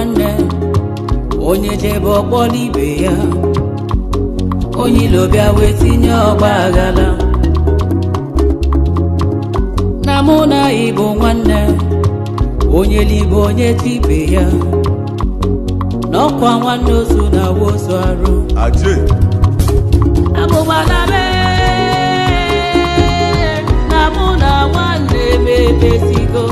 nwanne, onye jebe ọkpọla ibe ya, onye ilo bịa wee tinye ọgba aghara. Na mụ na ịbụ nwanne, onye libe onye tibe ya, n'ọkwa nwanne ozu na awa ozu arụ. Aje. Abụgbala mee na mụ na nwanne m emesigo.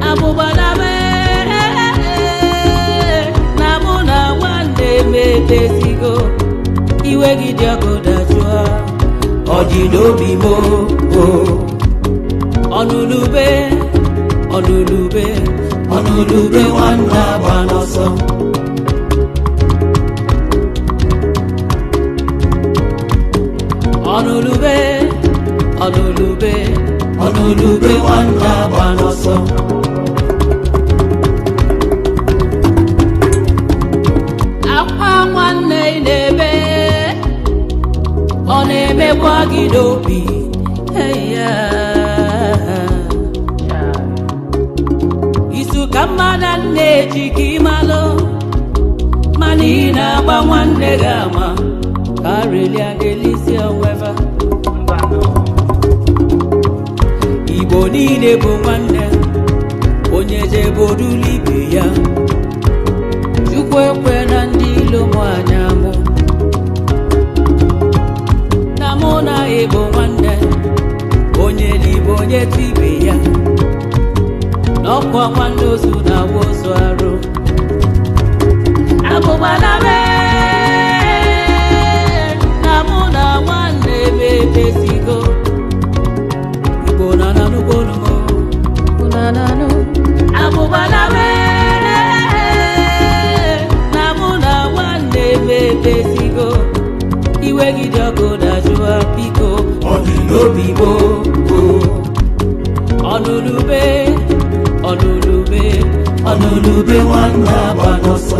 Abụgbala mee na mụ na nwanne m emesigo. Iwe gị dị ọkụ dajụọ, ọ dị n'obi m o. Ọnụlube, ọnụlube, ọnụlube nwanne agba n'ọsọ. Ọnụlube, ọnụlube, ọnụlube nwanne agba n'ọsọ. Akwa nwanne ị na-ebe, ọ na-emekwa gị n'obi. Eya. Izu ka mmadụ na-eji ka ịmalụ, mana ị na-agba nwanne gị ama ka arelia n'elisi onweva. Igbo niile bụ nwanne, onye jebodulu ibe ya. Chukwu ekwe na ndị ilo mụ anya mụ na mụ na ịbụ nwanne, onye libe onye tibe ya, n'ọkwa nwanne ozu na awa ozu arụ. Abụgbala mee na mụ na nwanne m emesigo. Igbo na nanụgonu m. Abụgbala mee na mụ na nwanne m emesigo. Iwe gị dị ọkụ dajụa, biko. Ọ dị n'obi m o. Ọnụlube, ọnụlube, ọnụlube nwanne agba n'ọsọ.